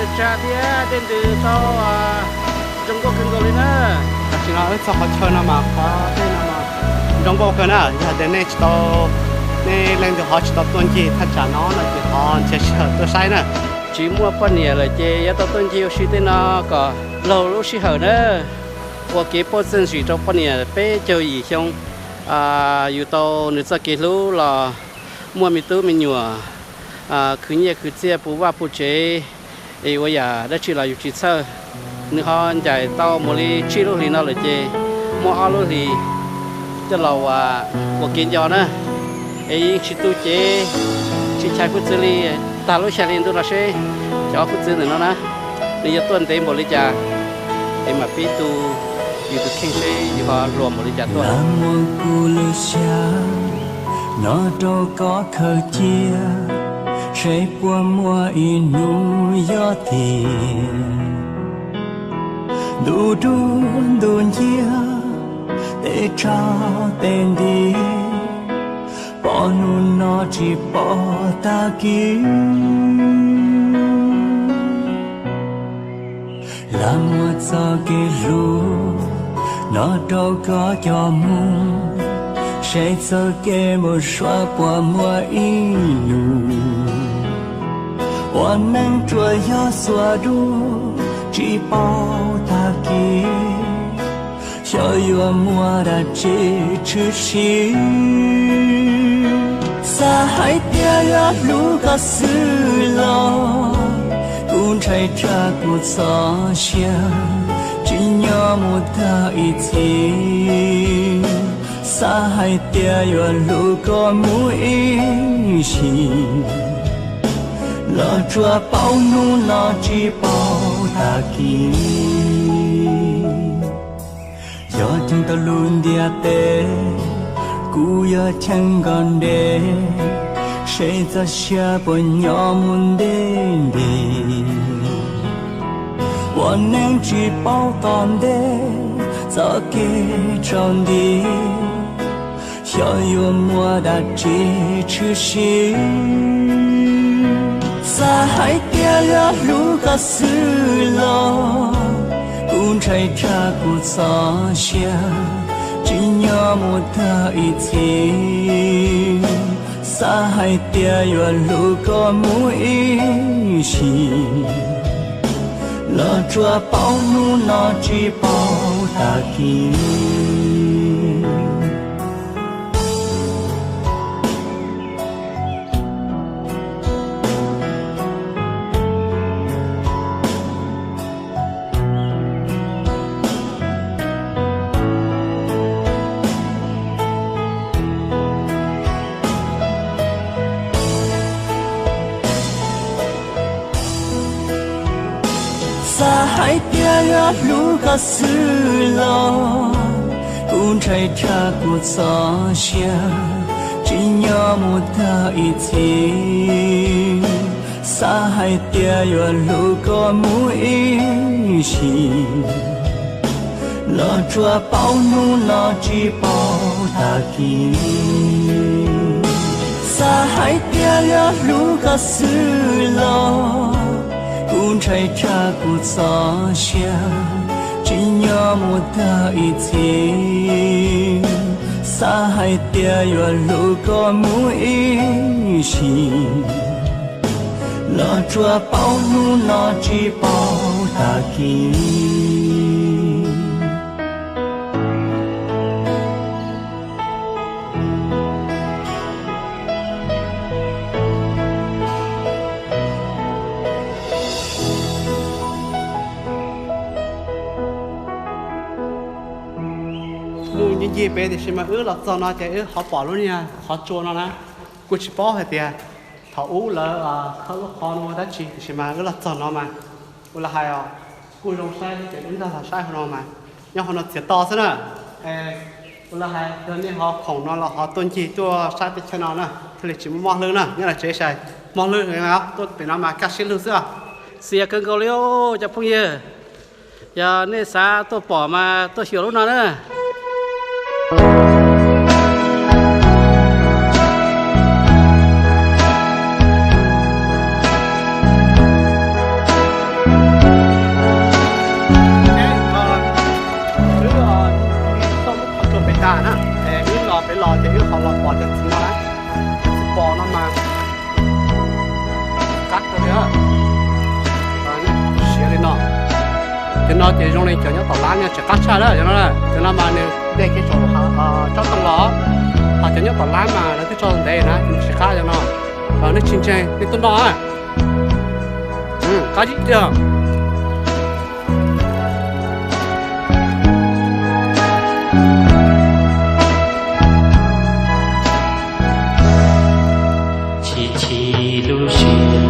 Tsag thiab dej ntws tau zoo nkauj kawg nkaus li na. Tam sim no wb txog qhov chaw no mas qhov dej no zoo nkauj kawg na. Yog tias nej tsis tau, nej leej twg ho tsis tau tuaj ncig thaj tsam no no ces ho nrhiav sij hawm tuaj saib na. Tsis muaj poj niam lawm ces yuav tau tuaj ncig ua si tej no kom laug lub sij hawm na. Ua kev paub txiaj ntsim rau poj niam peb caug yim xyoo, yus tau nws txoj kev hlub los muaj me tub me nyuam, khwv nyiaj khwv txiaj puv vaj puv tsev, es ua yam dab tsi los yus tsis txhawj. Nws ho ncaim tau mus li tsib lub hlis no lawm ces muaj ob lub hlis coj los ua, ua kev nco na. Es yeej tsis tu cev, tsis chais hwj txwv li, tag lub xya hli ntuj no seb cov hwj txwv ntawm no na, nws yuav tuaj ntev npaum li cas, es mam pib tu yus tus kheej seb yus ho hluas npaum li cas tuaj. Lam muab kuv lub xya no rau koj khaws cia, seb puas muaj ib hnub yog tiag. Ntu dub ntu nciab, tej tsaug tej nti, pom hnub no tsis paub tag kis. Lam muab txoj kev hlub no rau koj coj mus, seb txoj kev npau suav puas muaj ib hnub. Ua neej tsuas yog xuas dub, tsis paub tag kis xyov yuav muaj dab tsi tshwm sim. Xav hais tias yuav hlub koj xwb los kuv ntshai tsam kuv txoj sia tsis nyob mus tag ib txhis. Xav hais tias yuav hlub koj mus ib sim, los tsuas paub hnub no tsis paub tag kis. Yog cheem tau lub ntiaj teb, kuv yuav cheem kom ntev, seb txoj sia puas nyob mus ntev ntev. Ua neej tsis paub tom ntej, txoj kev tsaus nti, xyov yuav muaj dab tsi tshwm sim. Xav hais tias yuav hlub koj xwb los kuv ntshai tsam kuv txoj sia tsis nyob mus tag ib txhis. Xav hais tias yuav hlub koj mus ib sim, los tsuas paub hnub no tsis paub tag kis. Xav hais tias yuav hlub koj xwb los kuv ntshai tsam kuv txoj sia tsis nyob mus tag ib txhis. Xav hais tias yuav hlub koj mus ib sim, los tsuas paub hnub no tsis paub tag kis. Xav hais tias yuav hlub koj xwb los kuv ntshai tsam kuv txoj sia tsis nyob mus tag ib txhis. Xav hais tias yuav hlub koj mus ib sim, los tsuas paub hnub no tsis paub tag kis. Mus ncig ncig pem tiam sis mas wb los txog no ces wb ho pom lub niag qhov tsua no na. Kuj tsis paub hais tias thaum ub lawv khawb lub qhov no ua dab tsi tiam sis mas wb los txog no mas ua li hais os, kuj zoo saib thiab ces wb ntag los saib hauv no mas nyob hauv no txiav to xwb na. Ua li hais yog nej ho khoom no los ho tuaj ncig tuaj saib teb chaws no na thiaj li tsis muaj mob hlwb na. Nyob lawm tsev sai mob hlwb tuaj pem no mas kaj siab lug xwb os. Xias kawg nkaus li cov phooj ywg. Yog nej xav tuaj pom mas tuaj xyuas lub no na. Ces zoo li cov nyob tom lab no tsis qab tshaj lawm, cov no, cov no mas nws dej kiag saum tsob tooj los, hos cov nyob tom lab mas lawv twb tso ntev na, nws tsis qab cov no. Nej tsis ntseeg nej tuaj noj. Qab tiag. Chim chim lub siab